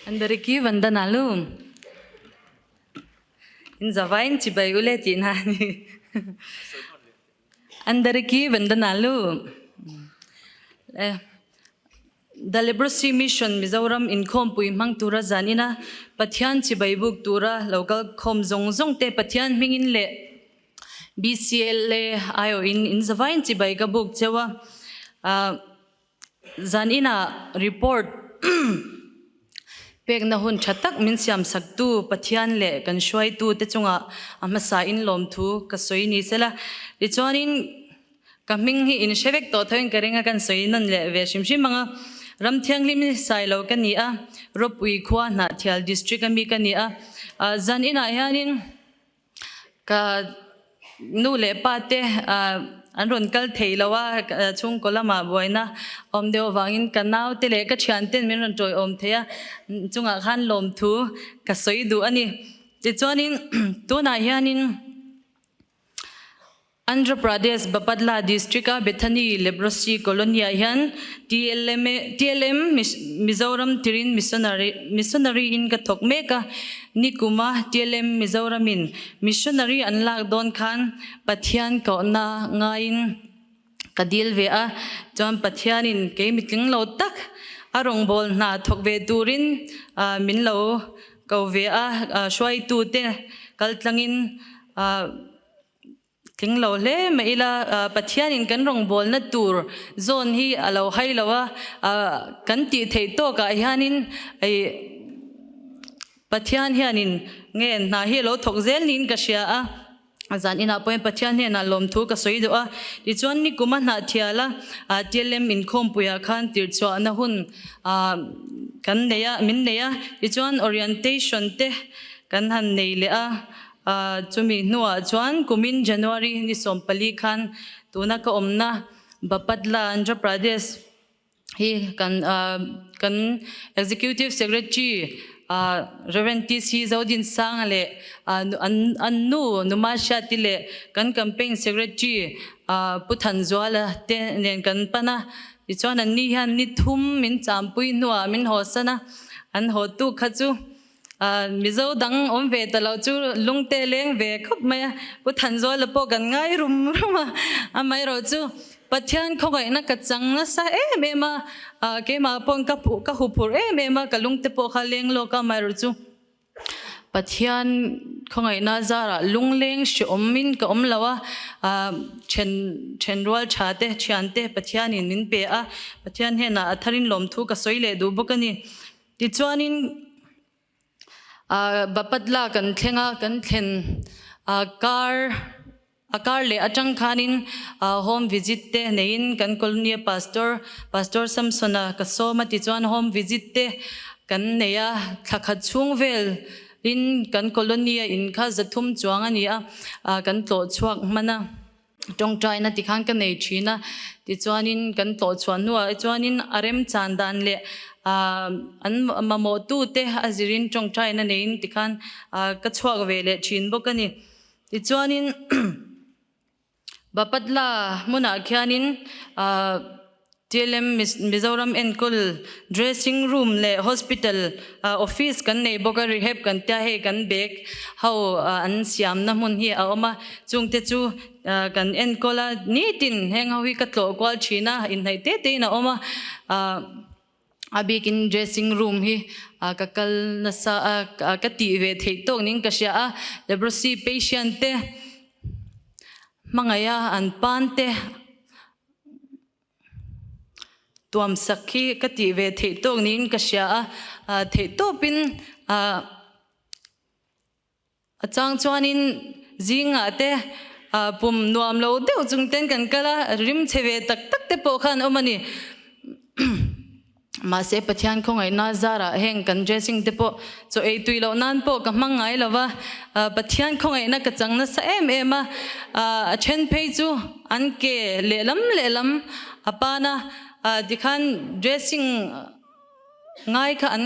Andariki vandanalu. In zavain chibai ule tihna a ni. Andariki vandanalu. The Leprosy Mission Mizoram inkhawmpui hmang tura zanina Pathian chibai buk tura lo kal khawm zawng zawng te Pathian hmingin leh BCLA aiawhin in zavain chibai ka buk cheu a. Zan inah report pekna hun tha tak min siam saktu Pathian leh kan hruaitu te chungah a hmasa in lawmthu ka sawi ni sela. Tichuanin ka hming hi in hre vek tawh tho in ka ring a, kan sawi nawn leh ve hrim hrim ang a. Ram thianghlim Sailo ka ni a, Rawpui khua Hnahthial District ami ka ni a. Zan inah hianin Ka nu leh pa te an rawn kal thei lo a, chhungkaw lamah buaina awm deuh avangin ka nau te leh ka thian ten min rawn tawiawm thei a, chungah khan lawmthu ka sawi duh a ni. Tichuanin tunah hianin Andhra Pradesh Bapatla District-a Bethany Leprosy Colony-ah hian TLM Mizoram tirin Missionary in ka thawk mek a. Nikuma TLM Mizoramin Missionary an lak dawn khan Pathian kohna ngaiin ka dil ve a. Chuan Pathianin kei mitling lo tak a rawngbâwl hna thawk ve turin min lo ko ve a, hruaitute kaltlangin Tling lo hle mai ila, Pathianin kan rawngbawlna tur zawn hi a lo hai lo a, kan tih theih tawkah hianin Pathian hianin nge hna hi a lo thawk zel niin ka hria a, zan inah pawhin Pathian hnenah lawmthu ka sawi duh a, tichuan nikum a hnahthial a, TLM inkhawmpuiah khan tirhchhuahna hun kan nei a, min nei a, tichuan orientation te kan han nei leh a. Chumi hnuah chuan kumin January ni 14 khan tuna ka awmna Bapatla, Andhra Pradesh hi kan kan Executive Secretary Rev. TC Zodinsanga leh an nu Numa Hriati leh kan Campaign Secretary Pu Thanzuala te nen kan pan a. Tichuan anni hian ni thum min champui hnuah min hawsan a, an hawtu kha chu Mizo dang awm ve ta lo chu lungte leng ve khawp mai a, Pu Thanzuala pawh kan ngai rum rum a, amaherawh chu Pathian khawngaihna ka chang nasa em em a, keimah pawhin ka ka huphurh em em a, ka lungte pawh kha leng lawk a, amaherawh chu Pathian khawngaihna zarah lungleng hreawmin ka awm lo a, then thenrual tha te thian te Pathianin min pe a, Pathian hnenah a tharin lawmthu ka sawi leh duh bawk a ni. Tichuanin Bapatla kan thleng a, kan thlen kar a kar leh atang khanin home visit te neiin kan colony a pastor, Pastor Samson-a ka sawm a, tichuan home visit te kan nei a, thla khat chhung vel in kan colony a in kha 300 chuang a ni a, kan tlawh chhuak hman a. Tawngtaina tikhan ka nei thin a, tichuanin kan tlawh chhuah hnuah chuanin a remchan dan leh an mamawhtute a zirin tawngtaina neiin tikhan ka chhuak ve leh thin bawk a ni. Tichuanin Bapatla hmunah khianin TLM Mizoram enkawl dressing room leh hospital office kan nei bawk a, rehab kan tia hei kan bag ho an siamna hmun hi a awm a, chungte chu kan enkawl a, nitin heng ho hi ka tlawh kual thin a, inhnaih te te in a awm a, a bikin dressing room hi ka kal nasa a, ka tih ve theih tawk niin ka hria a, leprosy patient te hmangaiha an pan te. Tuam sak hi ka tih ve theih tawk niin ka hria a, theih tawpin a chang chuanin zingah te pum nuam lo deuh chung ten kan kal a, rim chhe ve tak tak te pawh khan awm a ni. Mahse Pathian khawngaihna zarah heng kan dressing te pawh chaw ei tui loh nan pawh ka hmang ngai lo va, Pathian khawngaihna ka chang nasa em em a, a then phei chu an ke lehlam lehlam a pan a, tikhan dressing ngai kha an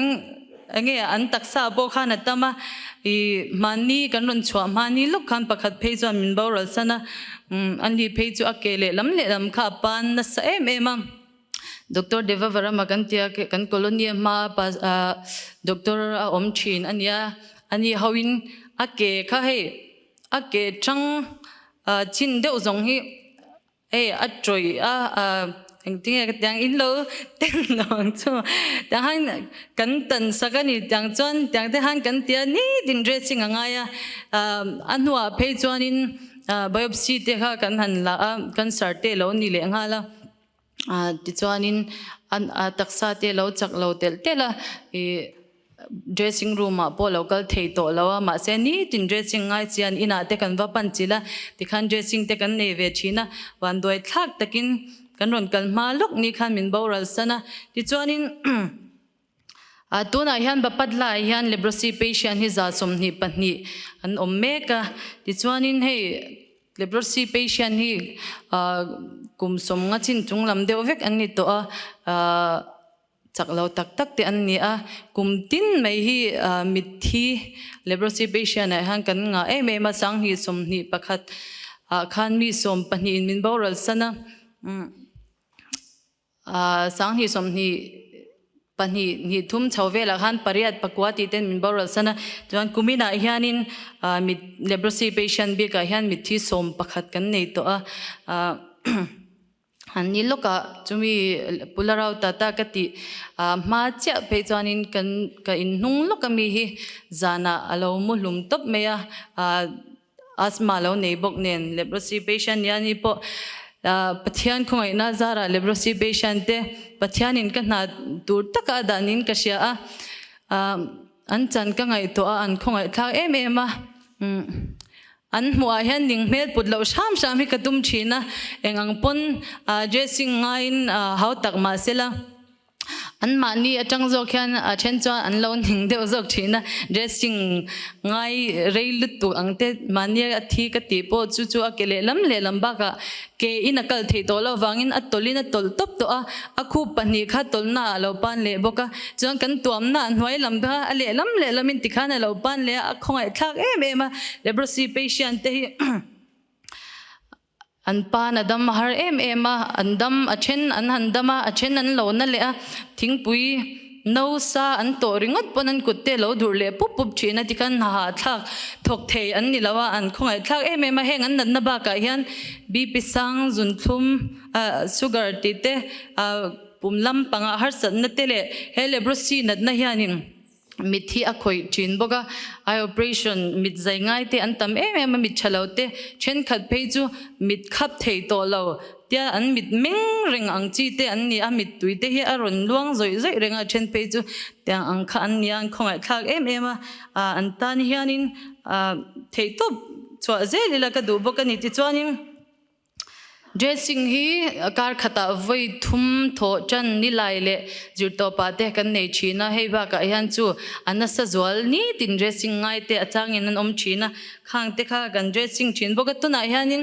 enge an taksa pawh khan a tam a, ih hmanni kan rawn chhuah hmanni lawk khan pakhat phei chuan min boral san a, ani phei chu a ke lehlam lehlam kha a pan nasa em em a. Doctor Devavarama kan tia kan colony a hma doctor a awm thin a nia, ani hoin a ke kha hei a ke tang chin deuh zawng hi hei a tawih a engtinge ka tiang in lo ten lo ang chu tiang han kan tan sak a ni tiang chuan tiang te han kan tia nitin dressing a ngai a a hnuah phei chuanin biopsy te kha kan han la a cancer te lo ni leh nghal a. Tichuanin a taksa te lo chak lo telh telh a, ih dressing room ah pawh lo kal thei tawh lo a, mahse nitin dressing ngai chian inah te kan va pan chilh a, tikhan dressing te kan nei ve thin a, vanduai thlak takin kan rawn kal hma lawk ni khan min boral san a, tichuanin Tunah hian Bapatla ah hian leprosy patient hi 22 an awm mek a, tichuanin hei leprosy patient hi kum 50 chin chung lam deuh vek an ni tawh a, chak lo tak tak te an ni a, kum tin mai hi mitthi leprosy patient ah hian kan ngah em em a, 2021 ah khan mi 12 in min boral san a. 2022 hnih thum chho velah khan pariat pakua tih ten min boral san a, chuan kuminah hianin mit leprosy patient bikah hian mitthi 11 kan nei tawh a, an ni lawkah chumi Pularau Tata ka tih hma chiah phei chuanin kan ka inhnung lawk ami hi zanah a lo mu hlum tawp mai a. Asthma lo nei bawk nen leprosy patient nia ni pawh Pathian khawngaihna zarah leprosy patient te Pathianin ka hna tur taka a dah niin ka hria a, an chan ka ngaihtuah a, an khawngaihthlak em em a, an hmuhah hian ning hmel put loh hram hram hi ka tum thin a, eng ang pawn dressing ngaiin hau tak mah sela. An mahni atang zawk hian a then chuan an lo ning deuh zawk thin a, dressing ngai rei lutuk ang te mahni a thi ka tih pawh chu chu a ke lehlam lehlam bakah ke in a kal theih tawh loh vangin a tawlhin a tawlh tawp tawh a, a khup pahnih kha tawlhna ah a lo pan leh bawk a, chuan kan tuamna a hnuai lam kha a lehlam lehlamin tikhan a lo pan leh a, a khawngaihthlak em em a, leprosy patient te hi. An pa'n a dam a har em em a, an dam a then an han dam a, a then an lo na leh a, thingpui no sa an tawh ringawt pawn an kut te lo durh leh pup pup thin a, tikhan hna hahthlak thawk thei an ni lo a, an khawngaihthlak em em a, heng an natna bakah hian BP sang, zunthlum, sugar tih te, pum lampangah harsatna te leh he leprosy natna hianin Mit hi a khawih thin bawk a, eye operation mit zai ngai te an tam em em a, mit tha lo te thenkhat phei chu mit khap thei tawh lo tia an mit meng reng ang chi te an ni a, mit tui te hi a rawn luang zawih zawih reng a, then phei chu tiang ang kha an ni a, an khawngaihthlak em em a, an tan hianin theihtawp chhuah zel ila ka duh bawk a ni tichuanin. Dressing hi kar khatah vawi thum thawh tan ni lai leh zirtawpah te kan nei thin a, hei bakah hian chu a nasa zual nitin dressing ngai te a changin an awm thin a, khang te kha kan dressing thin bawk a, tunah hianin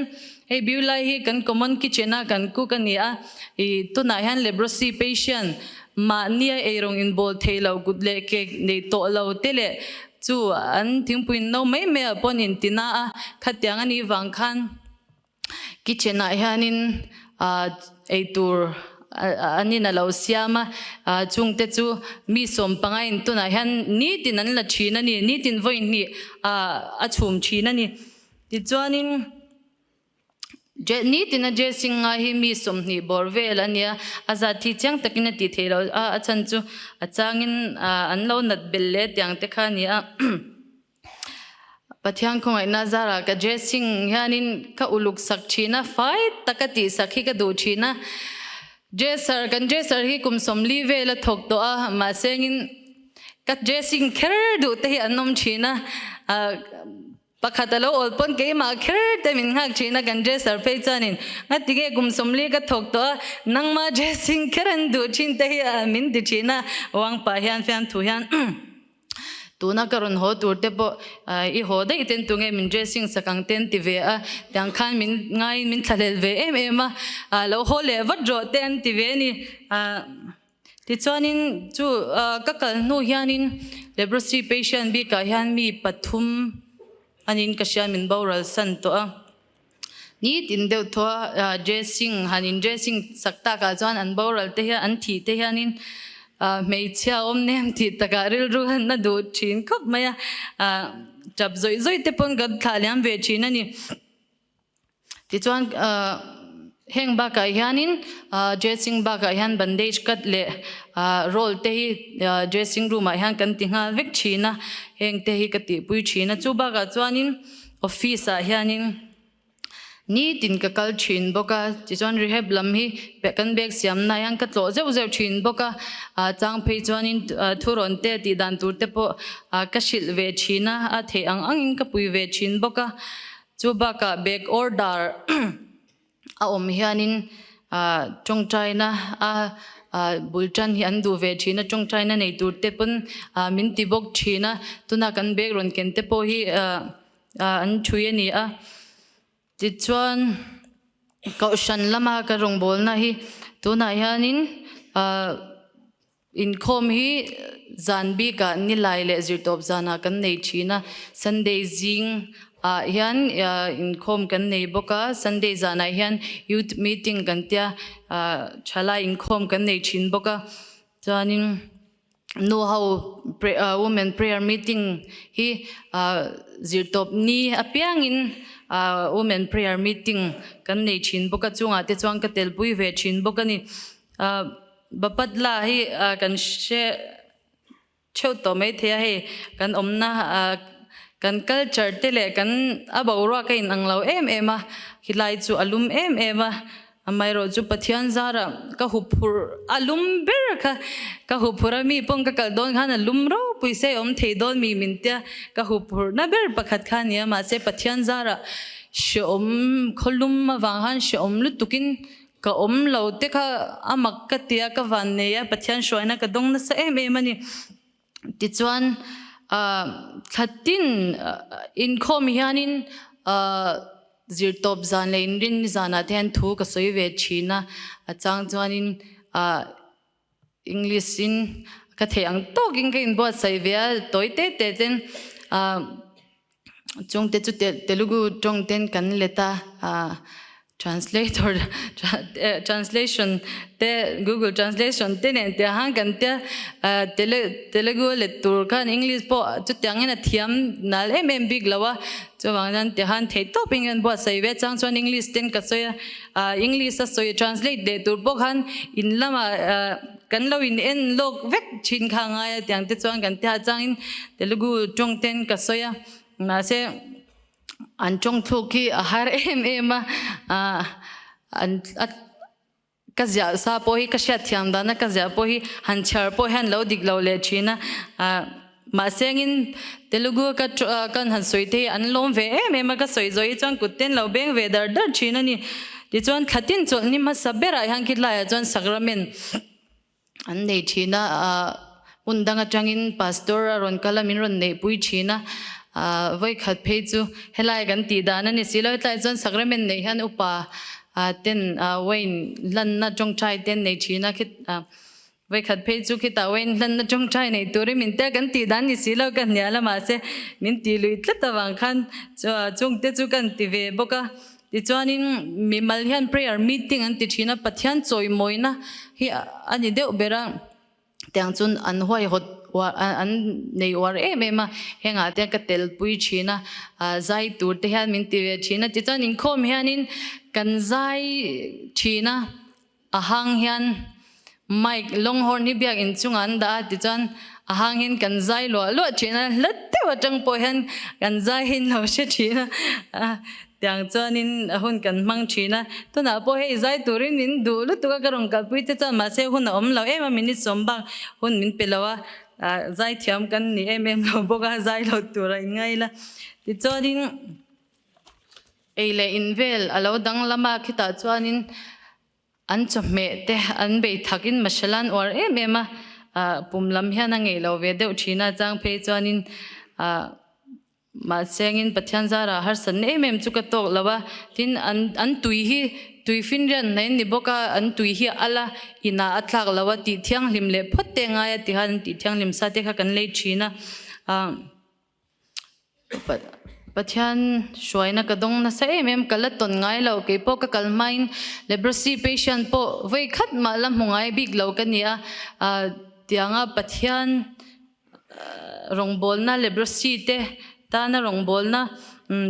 hei biu lai hi kan common kitchen a kan cook a ni a, ih tunah hian leprosy patient mahnia eirawng inbawl thei lo kut leh ke nei tawh lo te leh chu an thingpui no mai mai ah pawh an intina a, khatiang a nih vang khan. Kitchen ah hianin ah eitur an in a lo siam a, ah chungte chu mi 15 in tunah hian nitin an la thin a ni, nitin vawi hnih ah a chhum thin a ni. Tichuanin nitin a dressing ngai hi mi 20 bawr vel a nia, a zat hi chiang takin a tih theih loh a, a chhan chu a changin ah an lo nat belh leh tiang te kha a ni a. Pathian khawngaihna zarah ka dressing hianin ka uluk sak thin a, fai taka tih sak hi ka duh thin a. Dresser, kan dresser hi kum 40 vel a thawk tawh a, mahsengin ka dressing kher duh te hi an awm thin a. Pakhat a lo awl pawn keimah kher te min nghak thin a, kan dresser phei chuanin ngatinge kum 40 ka thawk tawh a, nangma dressing kher an duh thin te hi min ti thin a, uang pah hian fiamthu hian. Tuna ka rawn haw tur te pawh i haw daih ten tunge min dressing sak ang te an ti ve a, tiang khan min ngaiin min thlahlel ve em em a, lo haw leh vat rawh te an ti ve a ni. Tichuanin chu ka kal hnu hianin leprosy patient bikah hian mi pathum anin ka hria min boral san tawh a. Nitin deuh thaw dressing han in dressing sak takah chuan an boral te hian an thih te hianin hmeichhia awm nem tih takah rilru han a duh thin khawp mai a, tap zawih zawih te pawn kan thlah liam ve thin a ni. Tichuan heng bakah hianin dressing bakah hian bandage cut leh roll te hi dressing room ah hian kan ti nghal vek thin a, heng te hi ka tihpui thin a. Chu bakah chuanin office ah hianin nitin ka kal thin bawk a, tichuan rehab lam hi kan bag siamna ah hian ka tlawh zeuh zeuh thin bawk a, chang phei chuanin thurawn te tih dan tur te pawh ka hrilh ve thin a, a theih ang angin ka pui ve thin bawk a. Chu bakah bag order a awm hianin tawngtaina a bul tan hi an duh ve thin a, tawngtaina nei tur te pawn min ti bawk thin a, tuna kan bag rawn ken te pawh hi an thui a ni a. Tichuan Kohhran lama ka rawngbawlna hi tunah hianin Inkhawm hi zan bikah nilai leh zirtawp zanah kan nei thin a, Sunday zing ah hian inkhawm kan nei bawk a, Sunday zanah hian Youth meeting kan tia thalai inkhawm kan nei thin bawk a, chuanin nu ho women prayer meeting hi zirtawp ni apiangin women prayer meeting kan nei thin bawk a, chungah te chuan ka telpui ve thin bawk a ni. Bapatla hi kan hre theuh tawh maithei a, hei kan awmna kan culture te leh kan a boruak a inang lo em em a, khilai chu a lum em em a, amaherawh chu Pathian zara ka huphurh a lum ber kha ka huphurh a, mi pawng ka kal dawn khan a lum ropui se awm thei dawn mi min tia ka huphurh na ber pakhat kha a ni a, mahse Pathian zara hreawm khawlum avang khan hreawm lutukin Ka awm lo te kha a mak ka ti a, ka van nei a, Pathian hruaina ka dawng nasa em em a ni. Tichuan thla tin inkhawm hianin zirtawp zan leh inrin zanah te hian thu ka sawi ve thin a, a chang chuanin English in ka theih ang tawkin ka inbuatsaih ve a, tawi te te ten chungte chu Telugu tawng ten kan let a, translator translation te Google translation te nen tih ang kan tia Telugu a let tur khan English pawh chutiangin a thiam nal em em bik lo a, chuvang chuan tih han theih tawpin kan buatsaih ve chang chuan English ten ka sawi a. English a sawi translate leh tur pawh khan in lamah kan lo in en lawk vek thin kha a ngai a tiang te chuan kan tia changin Telugu tawng ten ka sawi a mahse an tawng thluk hi a har em em a an ka ziah sa pawh hi ka hriat thiam dana ka ziah pawh hi han chhiar pawh hian lo dik lo leh thin a. Mahse angin Telugu ka kan han sawi te hi an lawm ve em em a, ka sawi zawh hi chuan kut ten lo beng ve dar dar thin a ni. Tichuan thlatin chawlhni hmasa berah hian khitlaiah chuan sacrament an nei thin a, hmun dang atangin pastor a rawn kal a min rawn neihpui thin a, vawikhat phei chu helai kan tih dan a ni si lo, hetlaiah chuan sacrament neih hian upa ten wine hlanna tawngtai te an nei thin a, Vawikhat phei chu khitah Wayne hlanna tawngtai nei turin min tel kan tih dan ni si lo ka hnial a mahse min tih luih tlat avang khan chungte chu kan ti ve bawk a. Tichuanin mimal hian prayer meeting an ti thin a, Pathian chawimawina hi a ni deuh ber a, tiang chuan an huaihawt an nei uar em em a, hengah te hian ka telpui thin a, zai tur te hian min ti ve thin a. Tichuan inkhawm hianin kan zai thin a. A hang hian mic longhorn hi biakinn chungah an dah a tichuan a hang hian kan zai luah luah thin a hla deuh atang pawh hian kan zai hi an lo hre thin a tiang chuanin a hun kan hmang thin a tunah pawh hei zai turin min duh lutuk a ka rawn kalpui te chuan mahse hun a awm lo em a minute sawm bak hun min pe lo a zai thiam kan ni em em lo bawk a zai lo tur a inngai ila tichuanin. Ei leh in vel a lo danglam a, khitah chuanin an chawhmeh te an bei thakin masala an uar em em a, ah pum lam hian a ngeih lo ve deuh thin a, chang phei chuanin ah mahsengin Pathian zarah harsatna em em chu ka tawk lo a, tin an an tui hi tui finriat hnai an ni bawk a, an tui hi a al a, inah a tlak lo a, tih thianghlim leh phawt te a ngai a ti khan an tih thianghlim sa te kha kan lei thin a, ah. Pathian hruaina ka dawng nasa em em, ka la tawn ngai lo, kei pawh ka kal hmain leprosy patient pawh vawi khat mah la hmu ngai bik lo ka ni a, tianga Pathian rawngbawlna leprosy te tana rawngbawlna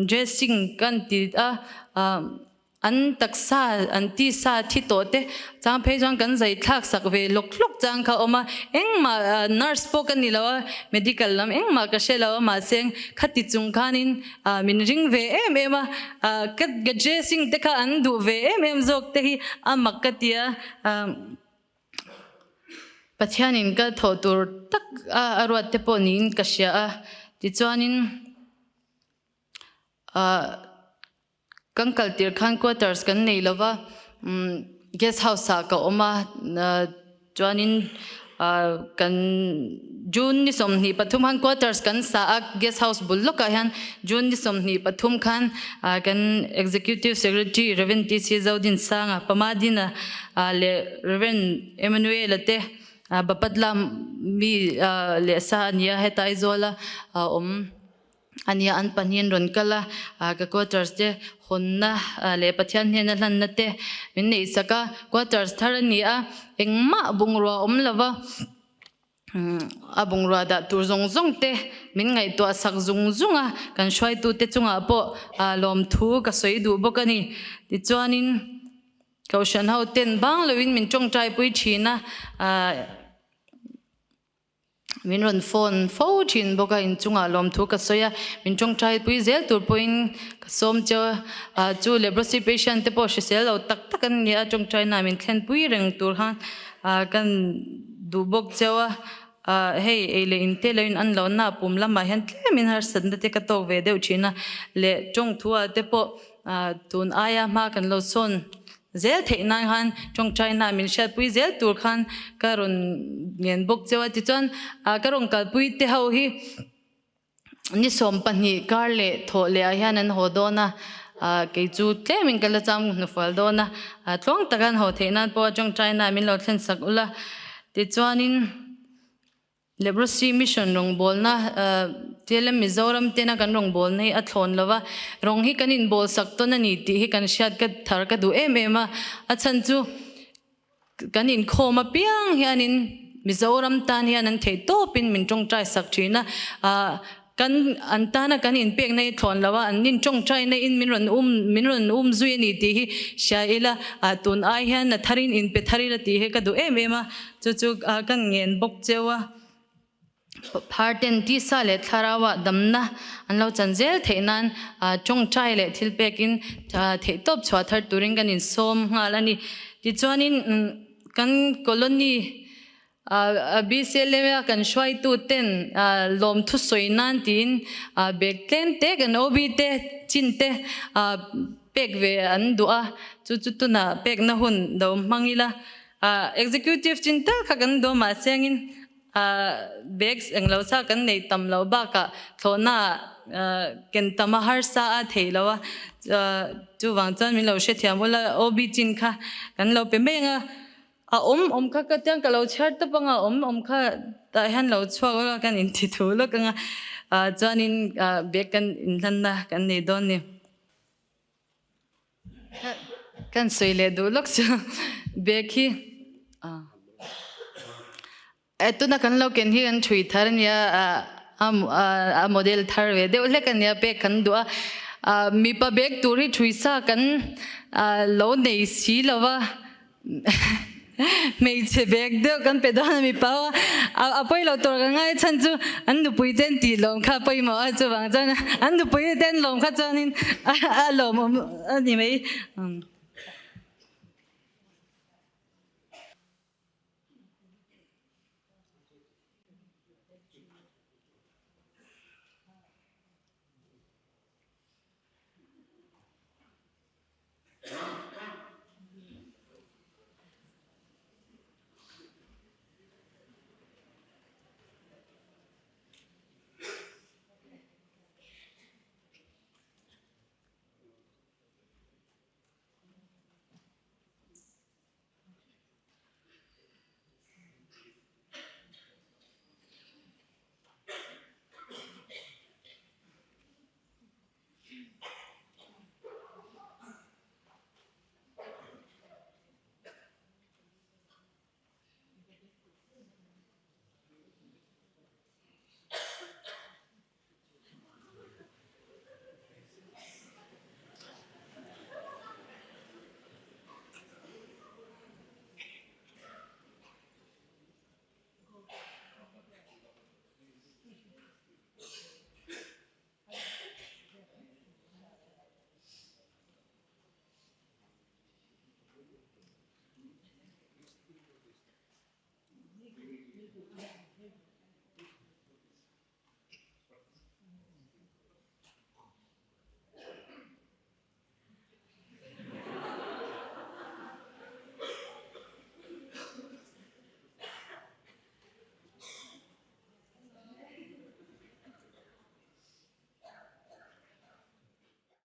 dressing kan ti a. An taksa, an tisa thi tawh te chang phei chuan kan zai thlak sak ve lawk hlawk chang kha a awm a, engmah nurse pawh ka ni lo a, medical lam engmah ka hre lo a, mahse khati chung khanin min ring ve em em a, ka dressing te kha an duh ve em em zawk te hi a mak ka ti a. Pathianin ka thawh tur tak a ruat te pawh niin ka hria a, tichuanin Kan kal tir khan quarters kan nei lo va, guest house ah ka awm a, chuanin kan June ni 23 khan quarters kan sa a, guest house bul lawkah hian June ni 23 khan kan Executive Secretary Rev TC Zodinsanga, Pamadina leh Rev Emmanuel-a te Bapatla mi leh sa a ni a, heta Aizawla awm. A nia, an pahnihin rawn kal a, ka quarters te hawnna leh Pathian hnena hlanna te min neihsak a, quarters thar a ni a, engmah bungrua awm lo va, a bungrua dah tur zawng zawng te min ngaihtuah sak zung zung a, kan hruaitute chungah pawh lawmthu ka sawi duh bawk a ni. Tichuanin Kohhran ho ten bang loin min tawngtaipui thin a, Min rawn phone fo thin bawk a, inchungah lawmthu ka sawi a, min tawngtai pui zel tur pawhin ka sawm cheu a, chu leprosy patient te pawh hrisel lo tak tak an ni a, tawngtaina min thlen pui reng tur khan kan duh bawk cheu a, hei ei leh in te lo in an lohna pum lamah hian tlemin harsatna te ka tawk ve deuh thin a, leh tawngthu ah te pawh tun aia hma kan lo sawn Zel theih nan khan tawngtaina min hriatpui zel tur khan ka rawn ngen bawk cheu a, tichuan ka rawn kalpui te ho hi ni 12 kar leh thawh leh ah hian an haw dawn a, kei chu tlemin ka la cham hnufual dawn a, tluang taka an haw theih nan pawh tawngtaina min lo thlen sak ula, tichuanin. Leprosy Mission rawngbawlna TLM Mizoram tena kan rawngbawlna hi a thlawn lo va, rawng hi kan inbawlsak tawn a ni tih hi kan hriat ka thar ka duh em em a, a chhan chu kan inkhawm apiang hianin Mizoram tan hian an theih tawpin min tawngtai sak thin a, Kan an tana kan inpekna hi thlawn lo a, an intawngtaina in min rawn um min rawn um zui a ni tih hi hria ila, tun ai hian a tharin inpe thar ila tih hi ka duh em em a, chu chu kan ngen bawk cheu a. Phar ten tisa leh thlarauah damna an lo chan zel theih nan tawngtai leh thil pekin theihtawp chhuah thar turin kan insawm nghal a ni. Tichuanin kan colony BCLM a kan hruaitu ten lawmthu sawi nan tiin bag tlem te kan OB te chin te pek ve an duh a, chu chu tunah pekna hun do hmang ila executive chin tal kha kan duh a mahse angin bags englo sa kan nei tam loh bakah thlawhna ah ken tam a harsa a theih loh a, chuvang chuan min lo hrethiam ula OB chin kha kan lo pe mai ang a. A awm awm kha ka tiang ka lo chhiar tawp anga awm awm kha tah hian lo chhuak ula kan inti thu lawk anga ah chuanin ah bag kan inhlanna kan nei dawn ni. Kan sawi leh duh lawk chu bag hi ah Eh tuna kan lo ken hi kan thui thar ania a model thar ve deuh hlek ania pek kan duh a mipa bag tur hi thui sa kan lo nei si lo va hmeichhe bag deuh kan pe dawn a mipa ho a a pawi lo tur ka ngai chhan chu an nupui te an tih lawm kha a pawimawh a chuvang chuan an nupui te an lawm kha chuanin a lawmawm a ni mai.